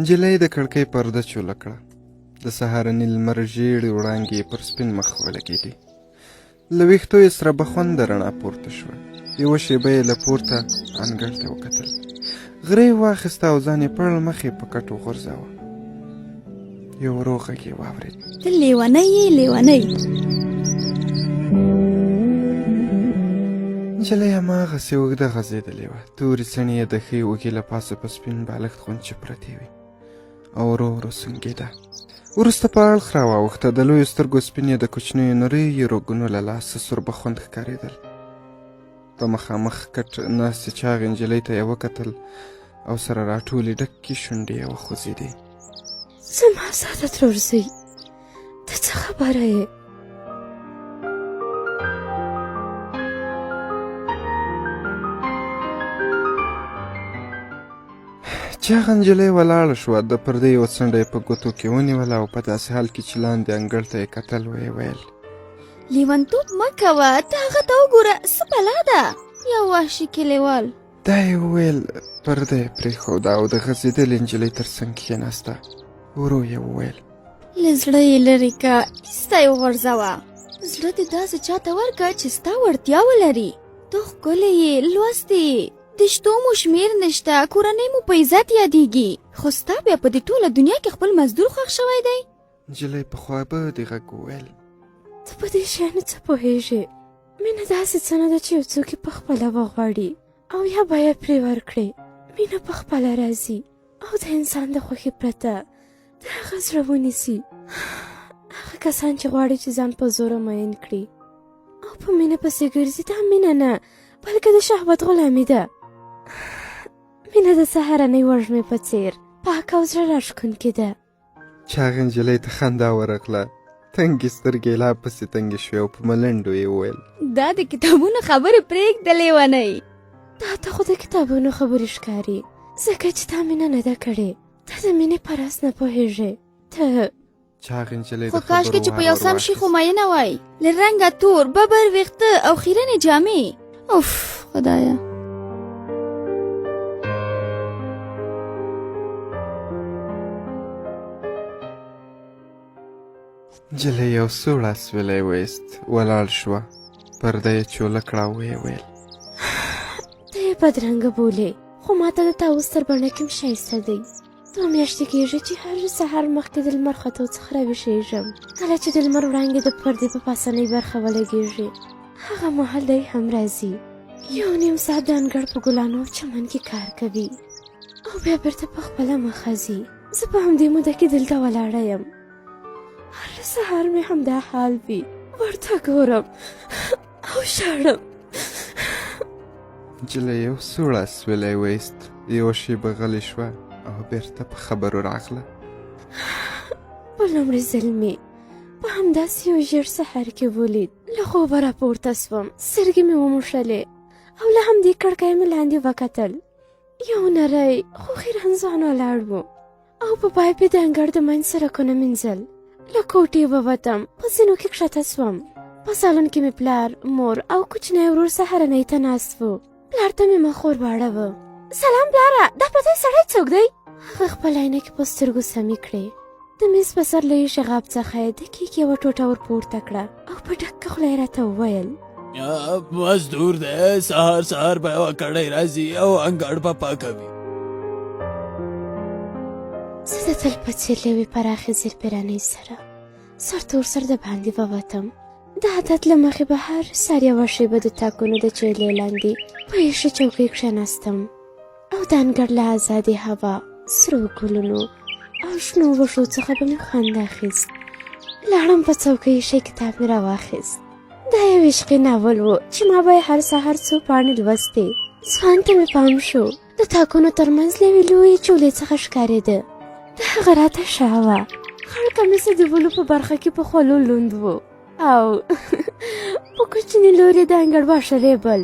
نجلۍ د کړکۍ پرده چوله کړه. د سهارني لمر ژېړې وړانګې یې پر سپین مخ ولګېدې. له ویښتو یې سره بخونده رڼا پورته شوه. یوه شېبه یې له پورته انګړ ته وکتل. غره یې واخیسته او ځان یې پړ مخې په کټ وغورځاوه. یو ورو غږ یې واورېد. ته لیونی یې، لیونی. نجلۍ هماغسې اوږده غځېدلې وه. تورې څڼې یې د ښۍ اوږې له پاسه په سپین بالښت غونچې پرتې وې او ورو ورو سونګېده. وروسته په اړخ راواوښته. د لویو سترګو سپین یې د کوچنیو نریو رګونو له لاسه سور بخوند ښکارېدل. په مخامخ کټ ناستې چاغې نجلۍ ته یې وکتل او سره راټولې ډکې شونډې یې وخوځېدې. زما ساده ترور زوی، ته څه خبره یې؟ چاغه نجلۍ ولاړه شوه، د پردې یوه څنډه یې په ګوتو کې ونیوله او په داسې حال کې چې لاندې انګړ ته یې کتل ویې ویل: لیونتوب مه کوه، ته هغه ته وګوره، څه بلا ده، یو وحشي کلیوال. دا یې وویل، پرده یې پرېښوده او د غځېدلې نجلۍ تر څنګ کښېناسته. ورو یې وویل: له زړه یې لرې که، ایسته یې وغورځوه. زړه دې داسې چاته ورکه چې ستا وړتیا ولري. ته ښکلې یې، لوستې یې، د شتو مو شمېر نشته، کورنۍ مو په عزت یادېږي، خو ستا بیا په دې ټوله دنیا کې خپل مزدور خوښ شوی دی. نجلۍ په خوابدي غږ وویل: ته په دې شیانو څه پوهېږې؟ مینه داسې څه نه ده چې یو څوک یې په خپله وغواړي او یا بیه پرې ورکړي. مینه په خپله راځي او د انسان د خوښې پرته د هغه زړه ونیسي. هغه کسان چې غواړي چې ځان په زوره مین کړي او په مینه پسې ګرځي، دا مینه نه بلکې د شهوت غلامي ده. مینه د سهارنۍ وږمې په څیر پاکه او زړه راښکونکې ده. چاغې نجلۍ ته خندا ورغله، تنګې سترګې یې لا پسې تنګې شوې او په ملنډو یې وویل: دا د کتابونو خبرې پرېږده لیونۍ. تا ته خو د کتابونو خبرې ښکاري، ځکه چې تا مینه نه ده کړې. ته د مینې په راز نه پوهېږې. ته چاغې نجلۍ خو کاشکې چې په یو سم شي خو مینه وای، له رنګه تور ببر ویښته او خیرنې جامې. اوف خدایه. نجلۍ یو سوړ اسویلی وایست، ولاړ شوه، پرده یې چوله کړه او ویې ویل: ته یې بدرنګه بولې، خو ماته د طاووس تر بڼکې هم ښایسته دی. دوه میاشتې کېږي چې هر سهار مخکې د لمر ختو څخه راویښېږم. کله چې د لمر وړانګې د پردې په پاسنۍ برخه ولګېږي، هغه مهال دی هم راځي. یو نیم ساعت د انګړ په ګلانو او چمن کې کار کوي او بیا بېرته په خپله مخه ځي. زه په همدې موده کې دلته ولاړه یم. هر سهار مې همدا حال وي، ورته ګورم او ژاړم. نجلۍ یو سوړ اسویلی وایست، یوه شېبه غلې شوه او بېرته په خبرو راغله. په لومړي ځل مې په همداسې یو ژیړ سهار کې ولید. له خوبه راپورته سوم، سترګې مې وموښلې او له همدې کړکۍ مې لاندې وکتل. یو نری خو خیرن ځوان ولاړ و او په پایپ یې د انګړ د منځ سرکونه مینځل. له کوټې ووتم، په زینو کې کښته سوم. په سالون کې مې پلار، مور او کوچنی ورور سهارنۍ ته ناست وو. پلار ته مې مخ ور واړوه. سلام پلاره، دا پردی سړی څوک دی؟ هغه خپل عینکې په سترګو سمې کړې. د میز په سر له ایښي غاب څخه یې د کیک یوه ټوټه ور پورته کړه او په ډکه خوله یې راته وویل: مزدور دی، سهار سهار به یوه کړۍ راځي او انګړ به پاکوي. زه د تل په څېر له یوې پراخې زیرپیرانۍ سره سر تور سر د باندې ووتم. د عادت له مخې به هر سهار یوه شېبه د تاکونو د چیلې لاندې په ایښې چوکۍ کښېناستم او د انګړ له ازادې هوا، سرو ګلونو او شنو وښو څخه به مې خوند اخیست. لاړم په څوکۍ ایښی کتاب مې راواخیست. دا یو عشقي ناول و چې ما به یې هر سهار څو پاڼې لوستې. ځوان ته مې پام شو، د تاکونو ترمنځ له یوې لویې چولې څخه ښکارېده. د هغه راته شا وه. خړ کمیس د ولو په برخه کې په خولو لوند و او په کوچني لور یې د انګړ واښه رېبل.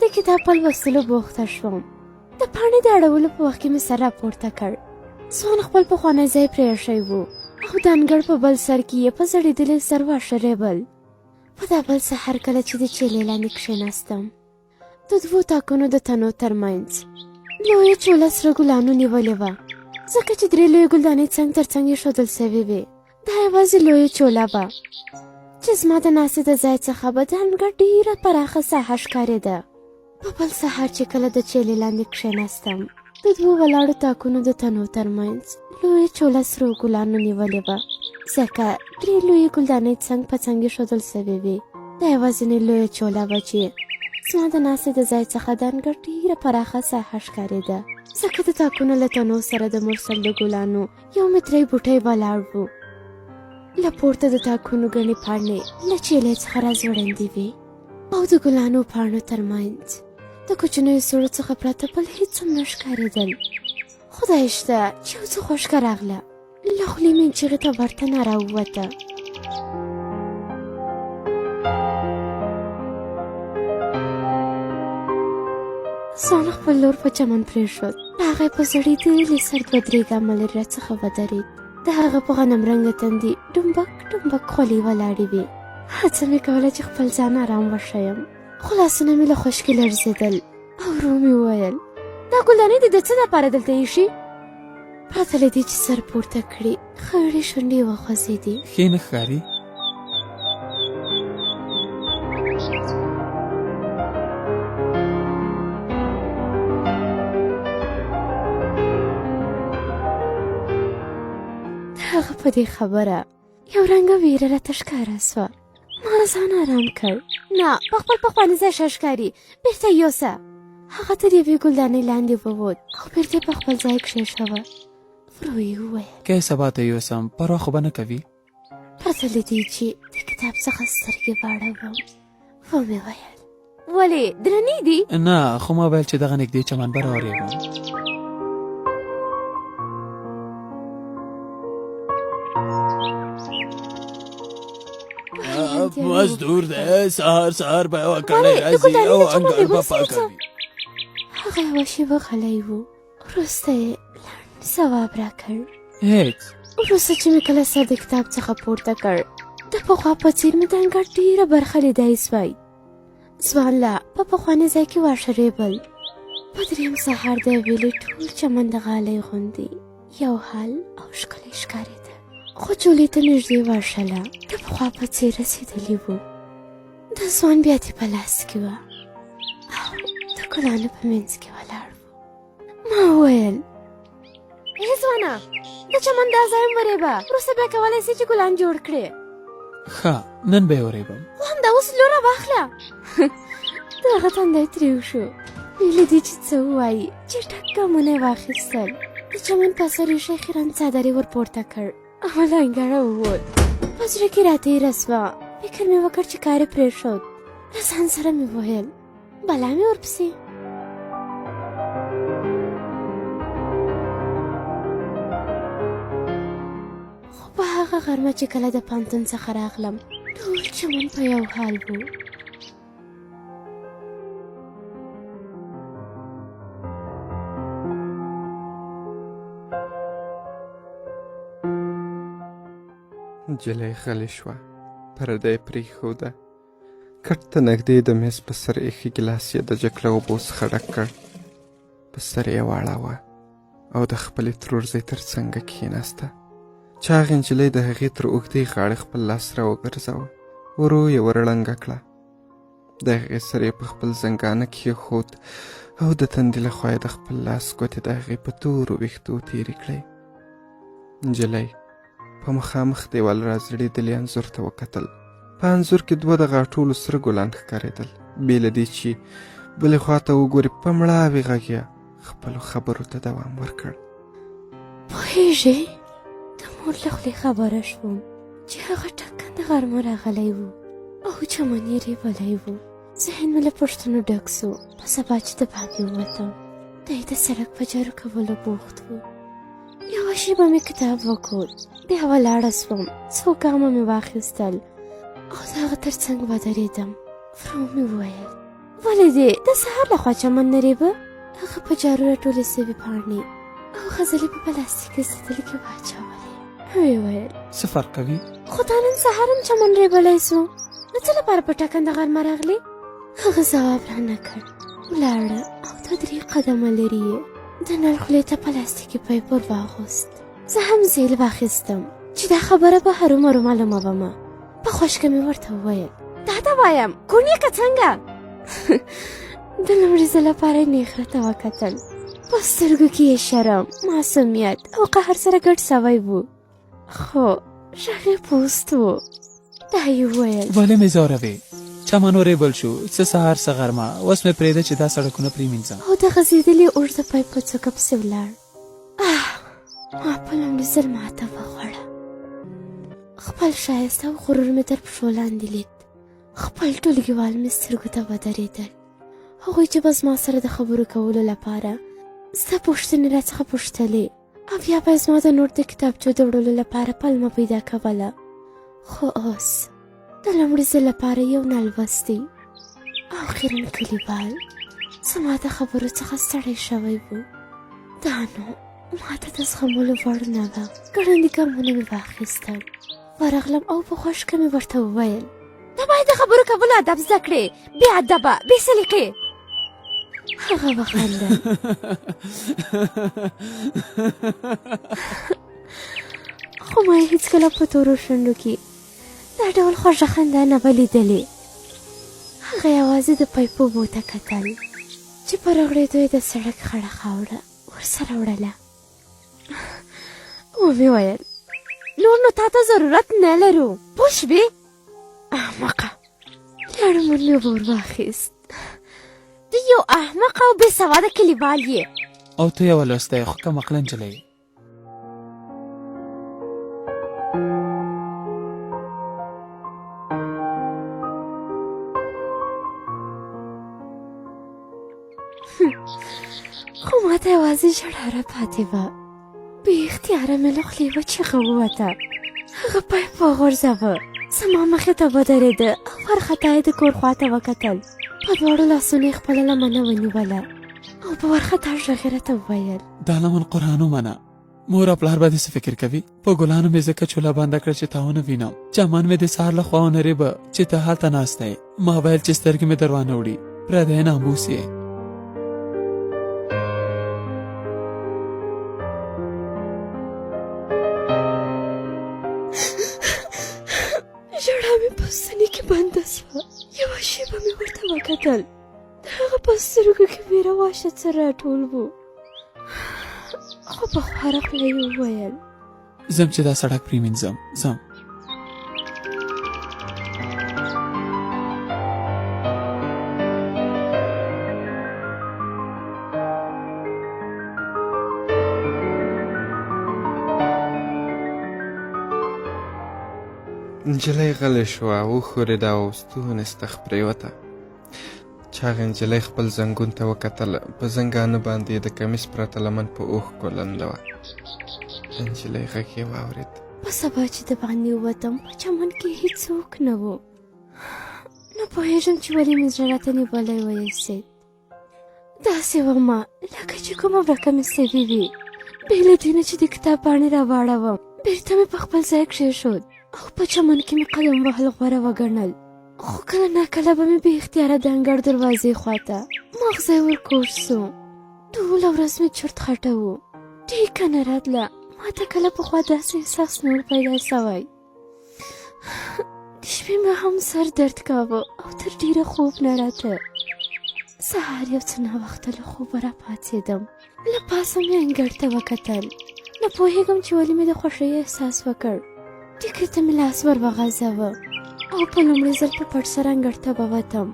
د کتاب په لوستلو بوخته شوم. د پاڼې د اړولو په وخت کې مې سر راپورته کړ. ځوان خپل پخوانی ځای پرېښی و او د انګړ په بل سر کې یې په ځړېدلي سر واښه رېبل. په دا بل سهار کله چې د چیلې لاندې کښېناستم، د دوو تاکونو د تنو ترمنځ لویه چوله سره ګلانو نیولې وه. ځکه چې درې لویې ګلدانۍ څنګ تر څنګ ایښودل شوې وې. دا یوازې لویه چوله وه چې زما د ناستې د ځای څخه به د انګړ ډېره پراخه ساحه ښکارېده. په بل سهار چې کله د چیلې لاندې کښېناستم، د دوو ولاړو تاکونو د تنو ترمنځ لویه چوله سرو ګلانو نیولې وه، ځکه درې لویې ګلدانۍ څنګ په څنګ ایښودل شوې وې. دا یوازینۍ لویه چوله وه چې زما د ناستې د ځای څخه د انګړ ډېره پراخه ساحه ښکارېده، ځکه د تاکونو له تنو سره د مرسل د ګلانو یو متری بوټی ولاړ و. له پورته د تاکونو ګڼې پاڼې له چیلې څخه راځوړندې وې او د ګلانو پاڼو ترمنځ د کوچنیو سړو څخه پرته بل هیڅ هم نه ښکارېدل. خدای شته چې یو څه خوشکه راغله، له خولې مې چیغې ته ورته نه راووته. ځوان خپل لور په چمن پرېښود. هغه په زړېدلي سر دوه درې ګامه لرې راڅخه ودرېد. د هغه په غنم رنګه تندي ډومبک ډومبک خولې ولاړې وې. هڅه مې کوله چې خپل ځان ارام وښیم، خو لاسونه مې له خشکې لړزېدل او ورو مې وویل: دا ګلدانۍ دې د څه لپاره دلته ایښي؟ پرته له دې چې سر پورته کړي، خړې شونډې وخوځېدې. ښې نه ښکاري؟ د هغه په دې خبره یو رنګه ویره راته ښکاره سوه. ما ځان آرام کړ. نه، په خپل پخواني ځای ښه ښکاري، بیرته یې یوسه. هغه تر یوې ګلدانۍ لاندې ووت او بیرته یې په خپل ځای کښېښوه. ورو یې وویل: که یې سبا ته یوسم، پروا خو به نه کوي؟ پرته له دې چې د کتاب څخه سترګې واړوم، ومې ویل: ولې درنې دي؟ نه، خو ما ویل چې دغه نږدې چمن به راورېږم. مزدور دی، سهار سهار به یوه کړۍ راځي او انګړ به پاکوي. هغه یوه شېبه غلی و، وروسته یې لنډ ځواب راکړ: هیڅ. وروسته چې مې کله سر د کتاب څخه پورته کړ، د پخوا په څېر مې د انګړ ډېره برخه لیدای سوای. ځوان لا په پخواني ځای کې واښه رېبل. په دریم سهار د ویلې ټول چمن د غالۍ غوندې یو حال او ښکلی ښکارېده، خو چولې ته نږدې واښه لا د پخوا په څېر رسېدلي وو. د ځوان بیا دې په لاس کې وه او د ګلانو په منځ کې ولاړ و. ما وویل: ای ځوانه، د چمن دا ځای هم ورېبه، وروسته بیا کولی سې چې ګلان جوړ کړې. ښه، نن به یې ورېبم. خو همدا اوس لوره واخله. د هغه تندی تریو شو. بې له دې چې څه ووایي، چټک ګامونه یې واخیستل. د چمن په سر یې ښه خیرن څادر یې ورپورته کړ او له انګړه ووت. په زړه کې راتېره سوه. فکر مې وکړ چې کار یې پرېښود. له ځان سره مې وویل: بلا مې ورپسې. خو په هغه غرمه چې کله د پوهنتون څخه راغلم، ټول چمن په یو حال وو. نجلۍ غلې شوه، پرده یې پرېښوده. کټ ته نږدې د میز په سر ایښي ګیلاس یې د جکله اوبو څخه ډک کړ، په سر یې واړاوه او د خپلې ترورزۍ تر څنګه کښېناسته. چاغې نجلۍ د هغې تر اوږدې غاړې خپل لاس راوګرځاوه، ورو یې ورړنګه کړه. د هغې سر یې په خپل زنګانه کښېښود او د تندي له خوا یې د خپل لاس ګوتې د هغې په تورو ویښتو تېرې کړې. نجلۍ په مخامخ دیوال راځړېدلي انځور ته وکتل. په انځور کې دوه د غاټولو سره ګلان ښکارېدل. بې له دې چې بلې خوا ته وګوري، په مړاوي غږ یې خپلو خبرو ته دوام ورکړ. پوهېږې، د مور له خولې خبره شوم چې هغه ټکنده غرمه راغلی و او چمن یې رېبلی و. ذهن مې له پوښتنو ډک سو. په سبا چې د باندې ووتم، دی د سړک په جارو کولو بوخت و. یوه شېبه مې کتاب وکوت، بیا ولاړه سوم، څو ګامه مې واخیستل او د هغه تر څنګ ودرېدم. ورو مې وویل: ولې دې د سهار لخوا چمن نه رېبه؟ هغه په جارو راټولې سوې پاڼې او خځلې په پلاستیکي سطل کې واچولې. ویې ویل: څه فرق کوي؟ خو تا نن سهار هم چمن رېبلی سو، د څه لپاره په ټکنده غرمه راغلې؟ هغه ځواب رانه کړ، ولاړه او دوه درې قدمه لرې یې د نل خولې ته پلاستیکي پایپ ور واغوست. زه هم زیل واخیستم چې دا خبره به هرومرو معلومه ومه. په خوشکه مې ورته وویل، دا ته وایم کوڼ یې که څنګه؟ د لومړي ځل لپاره یې نېغ راته وکتل. په سترګو کې یې شرم، معصومیت او قهر سره ګډ سوی وو، خو غږ یې پوست و. دا یې وویل، ولې مې ځوروې؟ چمن ورېبل شو، څه سهار څه غرمه، اوس مې پرېږده چې دا سړکونه پرېمینځم. او د غځېدلي اوږده پایپ په څوکه پسې ولاړ. آه، ما په لومړي ځل ماته وخوړه. خپل ښایست او غرور مې تر پښو لاندې لید. خپل ټولګیوال مې سترګو ته ودرېدل. هغوی چې به زما سره د خبرو کولو لپاره څه پوښتنې راڅخه پوښتلې او یا به زما د نوټ د کتابچو د وړلو لپاره پلمه پیدا کوله. خو اوس د لومړي ځل لپاره یو نالوستی او خیرن کلیوال زما د خبرو څخه ستړی شوی و. دا نو ماته د زغملو وړ نه وه. ګړندي ګامونه مې واخیستل، ورغلم او په خوښکه مې ورته وویل، ته باید د خبرو کولو ادب زده کړې، بې ادبه، بې سلیقې. هغه وخندل. خو ما یې هیڅکله په تورو شونډو کې دا ډول خوږه خندا نه وه لیدلې. هغه یوازې د پایپ اوبو ته کتل چې په رغړېدو یې د سړک خړه خاوره ورسره وړله. ومې ویل، نور نو تا ته ضرورت نه لرو، پوه شوې؟ احمقه! لړمون مې ور واخیست. ته یو احمق او بې سواده کلیوال یې. او ته یوه لوستی خو کم عقله نجلۍ یې. خو ماته یوازې ژړا را پاتې وه. بې اختیاره مې له خولې یوه چیغه ووته. هغه پایپ وغورځاوه، زما مخې ته ودرېده او وارخطا یې د کور خواته وکتل. په دواړو لاسونو یې خپله لمنه ونیوله او په وارخطا غږ یې راته وویل، دا لمن قرآن ومنه، مور او پلار به دې څه فکر کوي؟ په ګلانو مې ځکه چوله بنده کړه چې تا ونه وینم. چمن مې د سهار له خوا ونه ریبه چې ته هلته ناسته یې. ما ویل چې سترګې مې در وانه وړي، پردی ناموس یې. ژړا مې په ستوني کې بنده شوه. یوه شېبه مې ورته وکتل. د هغه په سترګو کې ویره وحشت سره راټول وو، خو په خواره خوله یې وویل، ځم چې دا سړک پرېمینځم، ځم. نجلۍ غلې شوه، وښورېده او ستونې ستخ پرېوته. چاغې نجلۍ خپل زنګون ته وکتل، په زنګانه باندې یې د کمیس پرته لمن په اوښکو لنده وه. د نجلۍ غږ یې واورېد. په سبا چې د باندې ووتم، په چمن کې هیڅوک نه و. نه پوهېږم چې ولې مې زړه راته نیولی وایسېد. داسې ومه لکه چې کومه ورکه مې سوې وي. بې له دې نه چې د کتاب پاڼې راواړوم، بېرته مې په خپل ځای کښېښود او په چمن کې مې قدم وهل غوره وګڼل. خو کله ناکله به مې بې اختیاره د انګړ دروازې خواته ماغزی ورکوږ سو. ټوله ورځ مې چرت خټه و، ټیکه نه راتله. ما ته کله پخوا داسې احساس نه و پیدا سوی. د شپې مې هم سر درد کاوه او تر ډېره خوب نه راته. سهار یو څه ناوخته له خوبه راپاڅېدم. له پاسه مې انګړ ته وکتل. نه پوهېږم چې ولې مې د خوښۍ احساس وکړ. ټیکري ته مې لاس ور وغځاوه او په لومړي ځل په پټ سر انګړ ته ووتم.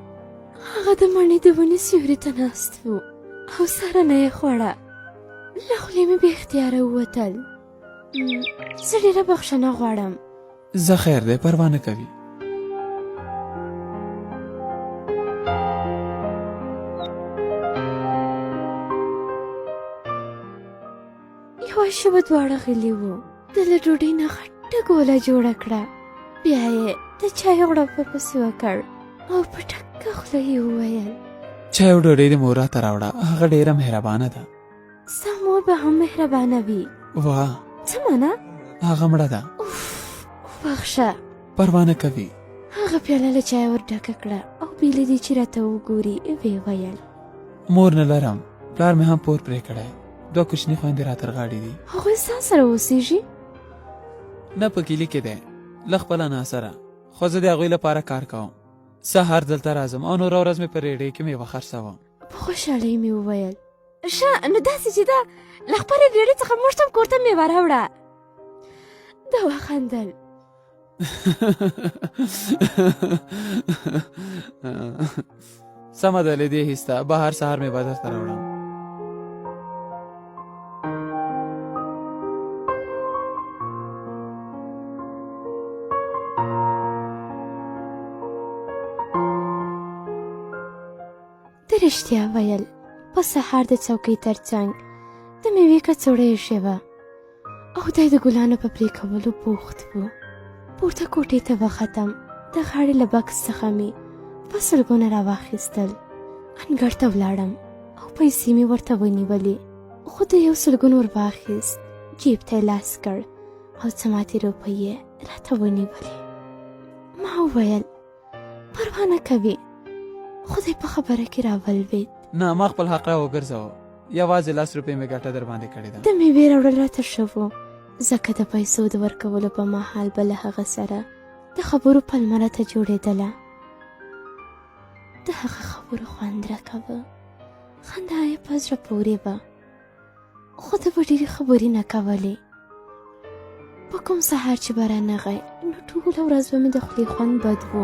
هغه د مڼې د ونې سیوري ته ناست و او سرنه یې خوړه. له خولې مې بې اختیاره ووتل، زه ډېره بخښنه غواړم. زه خیر دی، پروا نه کوي. یوه شېبه دواړه غلي وو. ده له ډوډۍ نه غټه ګوله جوړه کړه، بیا یې د چای غوړپ ورپسې وکړ او په ټکه خوله یې وویل، چای او ډوډۍ دې مور راته راوړه، هغه ډېره مهربانه ده. ستا مور به هم مهربانه وي. واه، څه معنا؟ هغه مړه ده. اوف، وبخښه. پروا نه کوي. هغه پیاله له چای ور ډکه کړه او بې له دې چې راته وګوري ویې ویل، مور نه لرم، پلار مې هم پور پرې کړی. دوه کوچني خویندې را تر غاړې دي. هغوی ستا سره اوسېږي؟ نه، په کلي کې دی له خپل انا سره، خو زه د هغوی لپاره کار کوم. سهار دلته راځم او نوره ورځ مې په رېړۍ کې میوه خرڅوم. په خوشحالۍ مې وویل. ښه نو داسې چې ده، له خپلې رېړۍ څخه موږ ته هم کور ته میوه راوړه. ده وخندل. سمه ده، له دې هیسته به هر سهار مې به درته راوړم. ده رښتیا ویل. په سهار د څوکۍ تر څنګ د میوې کڅوړه ایښې وه او دی د ګلانو په پرې کولو بوخت و. پورته کوټې ته وختم، د غاړې له بکس څخه مې په سلګونه راواخیستل. انګړ ته ولاړم او پیسې مې ورته ونیولې، خو ده یو سلګون ور واخیست، جیب ته یې لاس کړ او څه ماتې روپۍ یې راته ونیولې. ما وویل پروا نه کوي، خو دی په خبره کې راولوېد. نه، ما خپل حق را وګرځاوه، یوازې لس روپۍ مې ګټه در باندې کړې ده. د میوې راوړل راته ښه وو، ځکه د پیسو د ورکولو په مهال به له هغه سره د خبرو پلمه راته جوړېدله. د هغه خبرو خوند راکاوه، خندا یې په زړه پورې وه، خو ده به ډېرې خبرې نه کولې. په کوم سهار چې به رانغی نو ټوله ورځ به مې د خولې خوند بد و.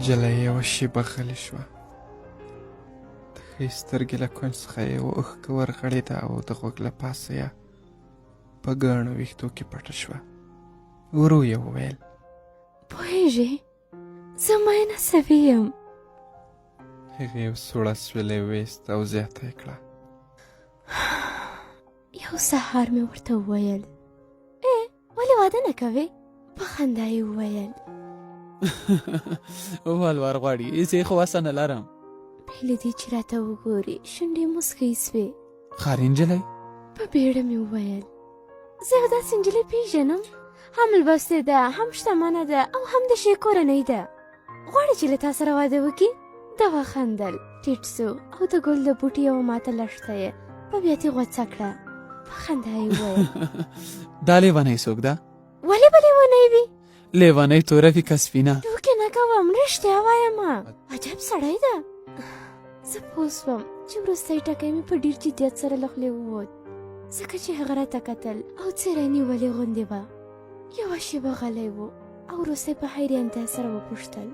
نجلۍ یوه شېبه غلې شوه. د ښۍ سترګې له کونج څخه یې یوه اوښکه ورغړېده او د غوږ له پاسه یې په ګڼو ویښتو کې پټه شوه. ورو یې وویل: پوهېږې زه مینه سوې یم. هغې یو سوړ اسویلی وویست او زیاته یې کړه: یو سهار مې ورته وویل، ای ولې واده نه کوې؟ په خندا یې وویل: ولور غواړي، زه یې خو وسه نه لرم. بې له دې چې راته وګوري شونډې موسکۍ سوې. ښاري نجلۍ؟ په بیړه مې وویل: زه یو داسې نجلۍ پیژنم، هم لوستې ده، هم شتمنه ده او هم د ښې کورنۍ ده، غواړي چې له تا سره واده وکړي. ده وخندل، ټیټ سو او د ګل د بوټي یوه ماته لښته یې په بیاتي غوڅه کړه. په خندا یې وویل: دا لیونۍ څوک ده؟ ولې به لیونۍ وي؟ لیونۍ توره وي که سپینه؟ ټوکې نه کوم، رښتیا وایم، عجب سړی ده. زه پوه سوم چې وروستی ټکی مې په ډېر جدیت سره له خولې ووت، ځکه چې هغه راته کتل او څېره یې نیولې غوندې وه. یوه شېبه غلی و او وروسته یې په حیرانتیا سره وپوښتل: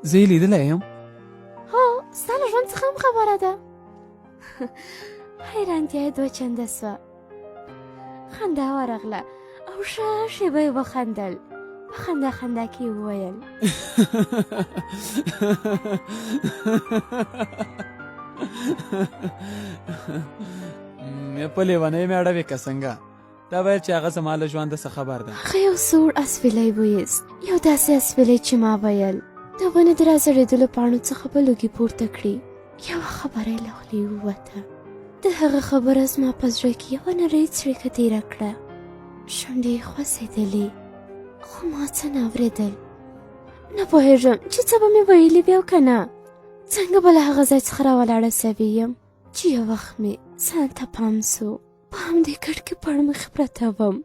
زه یې لیدلی یم؟ هو، ستا له ژوند څخه هم خبره ده. حیرانتیا یې دوه چنده سوه، خندا ورغله او ښه شېبه یې وخندل. په خندا خندا کې یې وویل: په لیونۍ مې اړوې که څنګه؟ دا ویل چې هغه زما له ژونده څه خبر ده. هغه یو سوړ اسویلی وایست، یو داسې اسویلی چې ما ویل د ونې د راځړېدلو پاڼو څخه به لوګي پورته کړي. یوه خبره یې له خولې ووته. د هغه خبره زما په زړه کې یوه نرۍ څړیکه تېره کړه. شونډې یې خوځېدلې، خو ما څه نه اورېدل. نه پوهېږم چې څه به مې ویلي وي او که نه. څنګه به له هغه ځای څخه راولاړه سوې یم چې یو وخت مې ځان ته پام سو. په همدې کټ کې پړمخې پرته وم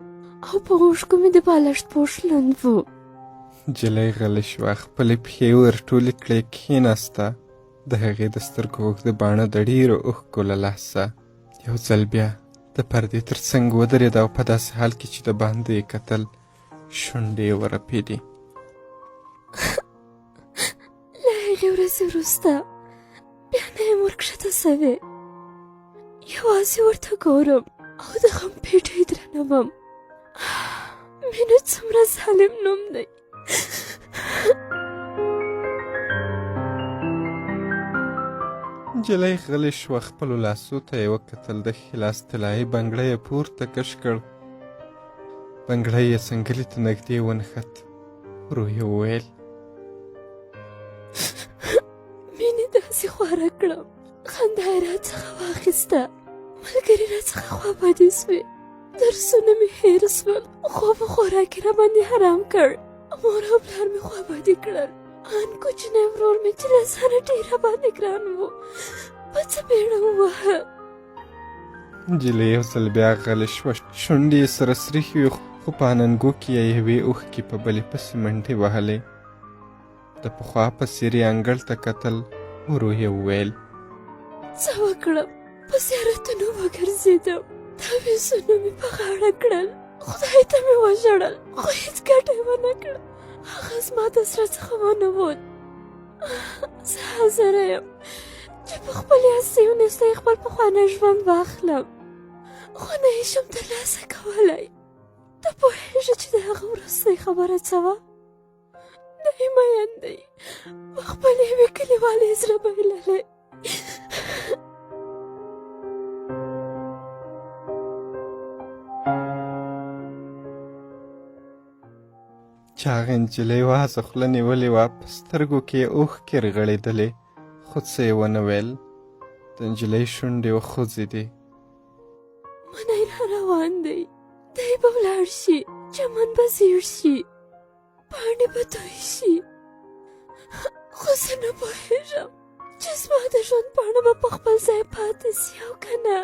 او په اوښکو مې د بالښت پوښ لوند و. نجلۍ غلې شوه، خپلې پښې یې ورټولې کړې، کښېناسته. د هغې د سترګو اوږده باڼه د ډېرو اوښکو له لاسه یو ځل بیا د پردې تر څنګ ودرېده او په داسې حال کې چې د باندې یې کتل شونډې یې ورپېدې. له هغې ورځې وروسته بیا نه یم ورکښته سوې، یوازې ورته ګورم او د غم پیټی درنوم. مینه څومره ظالم نوم دی. نجلۍ غلې شوه، خپلو لاسو ته یې وکتل. د ښي لاس طلایي بنګړی یې پورته کش کړ، بنګړی یې څنګلي ته نږدې ونښت. ورو یې وویل: مینې داسې خواره کړم، خندا یې راڅخه واخیسته، ملګري راڅخه خوابدي سوې، درسونه مې هېر سول، خوب او خوراک یې راباندې حرام کړ. مور او پلار مې خوابدي کړل. ان کوچنی ورور مې چې له ځانه ډېر راباندې ګران و، په څپېړه وواهه. نجلۍ یو ځل بیا غلې شوه، شونډې یې سره سرېښې وې، خو په اننګو کې یې یوې اوښکې په بلې پسې منډې وهلې. د پخوا په څېر یې انګړ ته کتل، ورو یې وویل: څه وکړم، په زیارتونو وګرځېدم، تعویذونه مې په غاړه کړل، خدای ته مې وژړل، خو هېڅ ګټه یې ونه کړه. هغه زما د زړه څخه ونه ووت. زه حاضره یم چې په خپلې هستۍ او نیستۍ خپل پخوانی ژوند واخلم، خو نه یې شم ترلاسه کولی. ته پوهېږې چې د هغه وروستۍ خبره څه وه؟ دی مین دی، په خپلې یوې کلیوالې زړه بایللی. چې هغې نجلۍ وازه خوله نیولې وه، په سترګو کې یې اوښکې رغړېدلې، خو څه یې ونه ویل. د نجلۍ شونډې وخوځېدې. منی را روان دی، دی به ولاړ شي، چمن به زیړ شي، پاڼې به توی شي، خو زه نه پوهېږم چې زما د ژوند پاڼه به په خپل ځای پاتې شي او که نه.